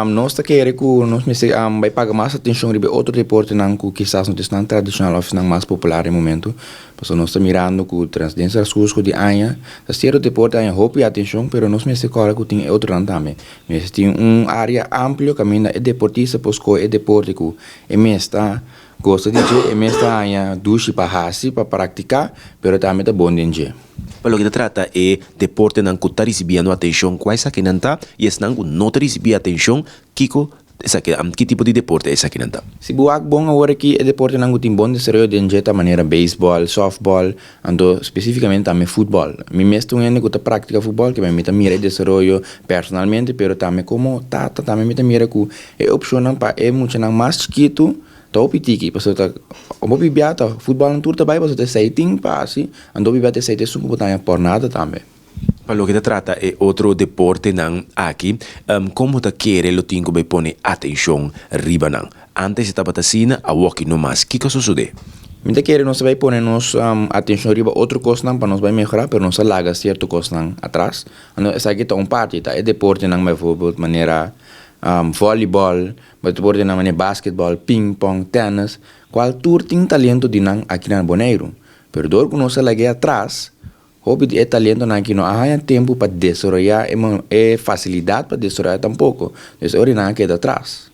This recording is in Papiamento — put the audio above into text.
Nos ta kere ku nos mester bai paga mas atenshon riba e otro deportenan ku kisas no ta esnan tradishonal òf esnan mas popular den momento. Pasobra nos ta mirando ku den transkurso di aña ta sierto deporte a haña hopi atenshon, pero nos mester kòrda ku tin e otronan tambe. Mester tin un área amplio kaminda e deportista por skohe e deporte ku e mes ta gosta di dje, e mes ta haña dushi pa hasi, pa praktiká, pero tambe ta bon den dje. Pa loke ta trata e deportenan ku ta risibiendo atenshon, kua esakinan ta? I esnan ku no ta risibí atenshon, kiko esaki, ki tipo di deporte esakinan ta? Si bo wak bon awor aki e deportenan ku tin bon desaroyo den dje ta manera beisbòl, sòftbòl, anto spesífikamente tambe futbòl. Mi mes ta un hende ku ta praktika futbòl, kibè mi ta mira e desaroyo personalmente, pero tambe komo tata tambe mi ta mira ku e opshonnan pa e muchanan mas chikitu Ta hopi tiki, pasobra ta hopi bia ta futbòlnan tur ta bai pasobra ta esei tin pa hasi, anto hopi bia ta esei ta esun ku bo ta haña pòrnada tambe. Pa loke ta trata e otro deportenan aki, kon bo ta kere lo tin ku bai pone atenshon riba nan? Ántes e tabata asina, awoki no mas. Kiko a sosodé? Mi ta kere nos ta bai pone nos atenshon riba otro kosnan pa nos bai mehorá, pero nos a laga sierto kosnan atras. Anto esaki ta un parti, ta e deportenan bijvoorbeeld manera vòlibòl, Bo ta por di nan manera basketball, ping pong, tennis, cual tur tin talento di nan aki na Boneiru. Pero dor cu nos a lag'e atras, hopi di e talentonan aki no a haña tempu pa desaroya e facilidad pa desaroya tampoco. Dus e ora nan a keda atras.